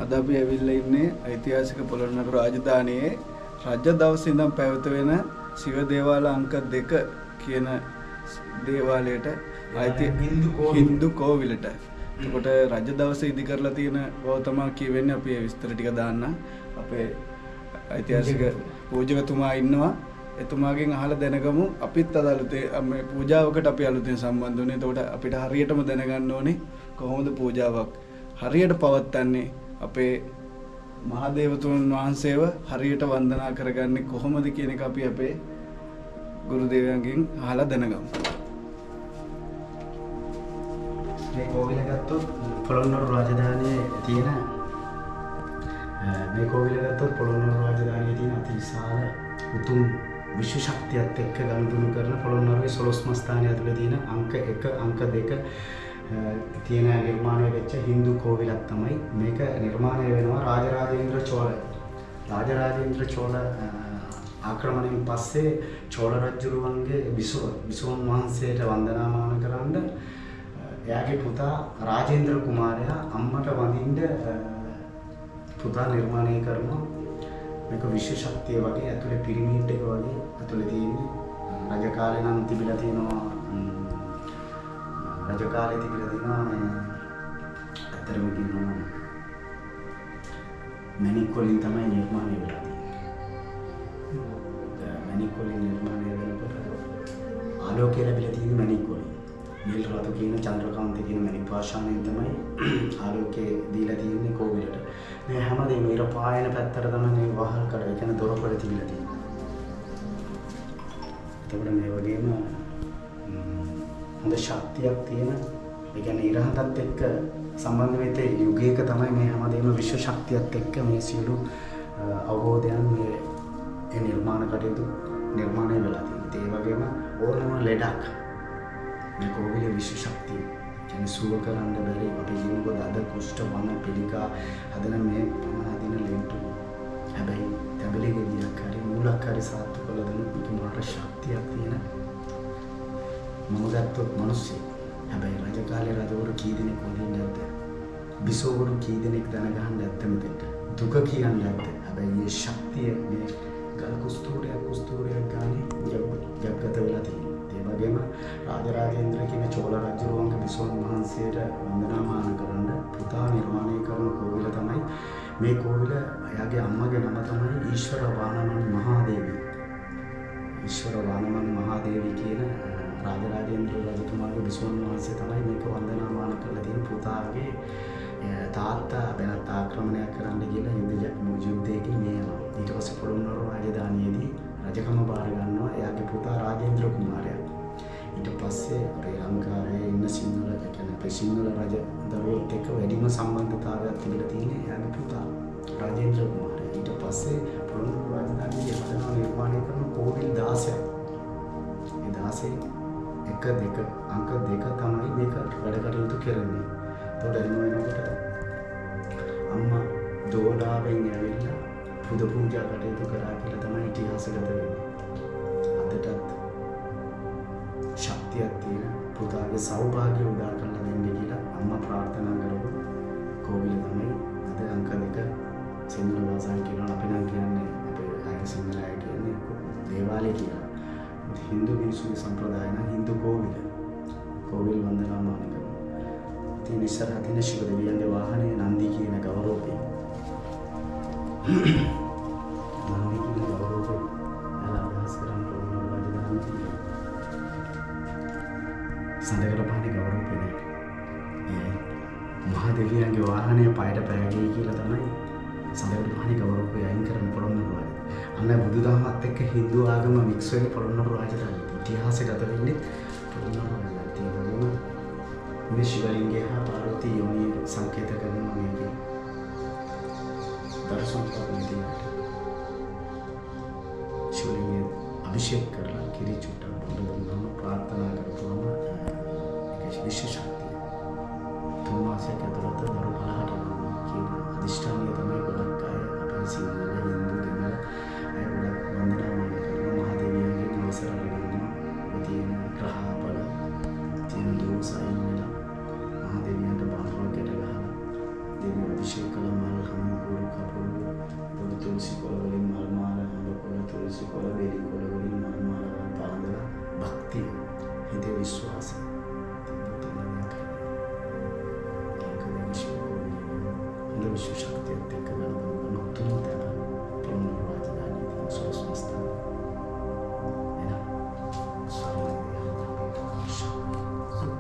අද අපි ඇවිල්ලා ඉන්නේ ඓතිහාසික පොළොන්නරු රාජධානියේ රජ දවසේ ඉඳන් පැවත වෙන ශිව දේවාල අංක 2 කියන දේවාලයට අයිති හින්දු කෝවිලට. එතකොට රජ දවසේ ඉදි කරලා තියෙන බව තමයි කියවෙන්නේ. අපි ඒ විස්තර ටික දාන්න. අපේ ඓතිහාසික පූජකතුමා ඉන්නවා. එතුමාගෙන් අහලා දැනගමු. අපිත් අද අලුතෙන් මේ පූජාවකට අපි අලුතෙන් සම්බන්ධ වුණේ. එතකොට අපිට හරියටම දැනගන්න ඕනේ කොහොමද පූජාවක් හරියට පවත්වන්නේ, අපේ මහදේවතුන් වහන්සේව හරියට වන්දනා කරගන්නේ කොහොමද කියන එක අපි අපේ ගුරු දේවයන්ගෙන් අහලා දැනගමු. මේ කෝවිල ගත්තොත් පොළොන්නරු රාජධානියේ තියෙන මේ කෝවිල ගත්තොත් පොළොන්නරු රාජධානියේ තියෙන අති විශාල උතුම් විශ්ව ශක්තියත් එක්ක ගනුදෙනු කරන පොළොන්නරුවේ සොළොස්ම ස්ථානය ඇතුළේ තියෙන අංක 1 අංක 2 තියෙන නිර්මාණය වෙච්ච හින්දු කෝවිලක් තමයි. මේක නිර්මාණය වෙනවා රාජරාජේන්ද්‍ර චෝල. රාජරාජේන්ද්‍ර චෝල ආක්‍රමණයෙන් පස්සේ චෝල රජුරුවන්ගේ බිසවන් වහන්සේට වන්දනාමාන කරන්න එයාගේ පුතා රාජේන්ද්‍ර කුමාරයා අම්මට වඳින්න පුතා නිර්මාණය කරනවා. මේක විශ්ව ශක්තිය වගේ ඇතුලේ පිරමීඩ් එක වගේ ඇතුලේ තියෙන්නේ. රජ කාලේ නම් තිබිලා තියෙනවා, රජ කාලේ තිබිලා තියෙනවා මේ ඇත්තටම කියනවා නම් මැණික් වලින් තමයි නිර්මාණය වෙලා තියෙන්නේ. මැණික් වලින් නිර්මාණය වෙනකොට ආලෝකය ලැබිලා තියෙන්නේ මැණික් වලින්. නිල් රතු කියන චන්ද්‍රකාන්ත කියන මැණික් පාෂාණයෙන් තමයි ආලෝකය දීලා තියෙන්නේ කෝවිලට. මේ හැමදේම ඉර පායන පැත්තට තමයි මේ වහල් කඩ, ඒ කියන්නේ දොරකඩ තිබිලා තියෙන්නේ. එතකොට මේ වගේම හොඳ ශක්තියක් තියෙන, ඒ කියන්නේ ඉරහඳත් එක්ක සම්බන්ධ වෙච්ච යුගයක තමයි මේ හැමදේම විශ්ව ශක්තියත් එක්ක මේ සියලු අවබෝධයන් මේ ඒ නිර්මාණ කටයුතු නිර්මාණය වෙලා තියෙන්නේ. ඒ වගේම ඕනම ලෙඩක් මේ කෝවිලේ විශ්ව ශක්තිය කියන්නේ සුව කරන්න බැරි, අපි කියමුකෝ දද කුෂ්ඨ වන පිළිකා හදන මේ 50 දින ලෙඩ. හැබැයි තැඹිලි ගෙඩියක් හරි මූලක් හරි සාත්තු කළ දුන්නොත් මේක මාර ශක්තියක් තියෙන. මම ගත්තොත් මිනිස්සෙක්. හැබැයි රජ කාලේ රජවරු කී දෙනෙක් වඳින්න නැද්ද? බිසෝවරු කී දෙනෙක් දන ගහන්න නැද්ද මෙතෙන්ට? දුක කියන්න නැද්ද? හැබැයි මේ ශක්තිය මේ ගල් කුස්තූරයක් කුස්තූරයක් ගානේ ජග්ගත වෙලා තියෙනවා. ඒ වගේම රාජරාජේන්ද්‍ර කියන චෝල රජුරුවන්ගේ බිසෝන් වහන්සේට වන්දනාමාන කරන්න පුතා නිර්මාණය කරන කෝවිල තමයි මේ කෝවිල. එයාගේ අම්මගේ නම තමයි ඊශ්වර වානමන් මහාදේවී. ඊශ්වර වානමන් මහාදේවී කියන රාජරාජේන්ද්‍ර රජතුමාගේ බිසෝන් වහන්සේ තමයි මේක වන්දනාමාන කරලා තියෙන. පුතාගේ තාත්තා වෙනත් ආක්‍රමණයක් කරන්න ගිහලා යුද්ධයකින් මිය යනවා. ඊට පස්සේ පොළොන්නරු රාජධානියේදී රජකම බාර ගන්නවා එයාගේ පුතා රාජේන්ද්‍ර කුමාරයා. ඊට පස්සේ අපේ ලංකාවේ ඉන්න සිංහල, ඒ කියන්නේ අපේ සිංහල රජ දරුවොත් එක්ක වැඩිම සම්බන්ධතාවයක් තිබිලා තියෙන්නේ එයාගේ පුතා රාජේන්ද්‍ර කුමාරයා. ඊට පස්සේ පොළොන්නරු රාජධානියේ හදනවා නිර්මාණය කරන කෝවිල් 16ක්. ඒ 16 1 2 අංක 2 තමයි මේක වැඩ කටයුතු කරන්නේ. එතකොට එහෙම වෙනකොට අම්මා දෝලාවෙන් ඇවිල්ලා පුද පූජා කටයුතු කරා කියලා තමයි ඉතිහාසගත වෙන්නේ. අදටත් ශක්තියක් තියෙන පුතාගේ සෞභාග්‍ය උදා කරලා දෙන්න කියලා අම්මා ප්‍රාර්ථනා කරපු කෝවිල තමයි අද අංක 2 සිංහල භාෂාවෙන් කියනවා. අපි නම් කියන්නේ අපේ අය සිංහල අය කියන්නේ දේවාලය කියලා. හින්දු මිනිස්සුගේ සම්ප්‍රදාය නම් හින්දු කෝවිල. කෝවිල් වන්දනාමාන කරනවා. ඉතින් ඉස්සරහ තියෙන ශිව දෙවියන්ගේ වාහනය නන්දි කියන ගෞරවය. නන්දි කියන ගෞරවය එයාලා අදහස් කරන්න පොළොන්නරු රාජධානිය තියෙනවා. සඳකඩ පහනේ ගෞරවය නෑ. ඒ මහා දෙවියන්ගේ වාහනය පයට පෑගෙයි කියලා තමයි සඳකඩ පහනේ ගෞරවය අයින් කරන්න පොළොන්නරු රාජධානිය. අන්න බුදුදහමත් එක්ක හින්දු ආගම මික්ස් වෙන්නේ පොළොන්නරු රාජධානියේ. ඉතිහාසගත වෙන්නේ පොළොන්නරු රාජධානියේ. ඒ වගේම මේ ශිවලිංගය හා පාර්වතී යෝනිය සංකේත කරනවා මේකේ. දරු සම්පත් නැති අයට ශිවලිංගය අභිෂේක කරලා කිරි චුට්ටක් බොන්න දුන්නාම ප්‍රාර්ථනා කරපුවම ඒක විශේෂ ශක්තිය. 3 මාසයක් ඇතුළත දරු පළහට යනවා කියන අධිෂ්ඨානය තමයි ගොඩක් අය අපේ සිංහල හින්දු දෙමළ අය ගොඩක් වන්දනාමාන කරනවා. මහදෙවියන්ගෙන් අවසර අරගන්නවා. ඔය තියෙන ග්‍රහ බල තියෙන දෝෂ අයින් වෙලා මහදෙවියන්ට බානවා ගැට ගහලා දෙවියන් අභිෂේක කළ මල් විශ්වාසය.